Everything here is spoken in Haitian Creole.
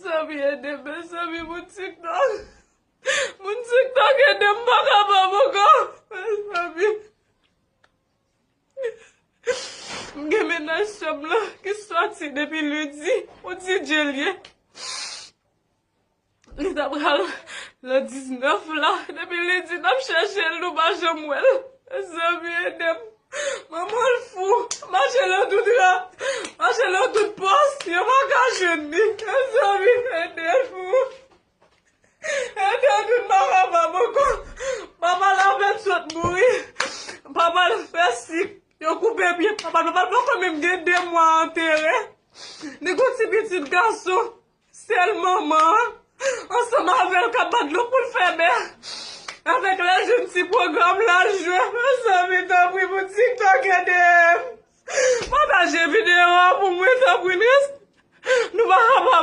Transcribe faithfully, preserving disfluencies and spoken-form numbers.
Mezanmi, ede m, mezanmi, moun TikTok. Moun TikTok, ede m, m pa kapab ankò. Mezanmi. M gen mennaj sè m lan ki sòti depi lendi, on DJ l ye. Li ta pral le diznèf la, depi lendi n ap chèche l, nou pa janm wè l. Mezanmi, ede m. Manman l fou, mache nan tout rat, mache nan tout pòs, yo pa ka jwenn li. Mezanmi, ede m. Ede m, m pa kapab ankò. Papa l avè l sot mouri. Papa l fè sik, yo koupe pye papa l. Papa l poko menm gen de mwa antere. Li gon ti pitit gason. Sèl manman an, ansanm avè l k ap bat dlo pou l fè bè. Avèk lè jwenn ti pwogram l al jwe. Mezanmi, tanpri, pou TikTok, ede m. Pataje videyo a pou mwen, tanpri, nou pa kapab.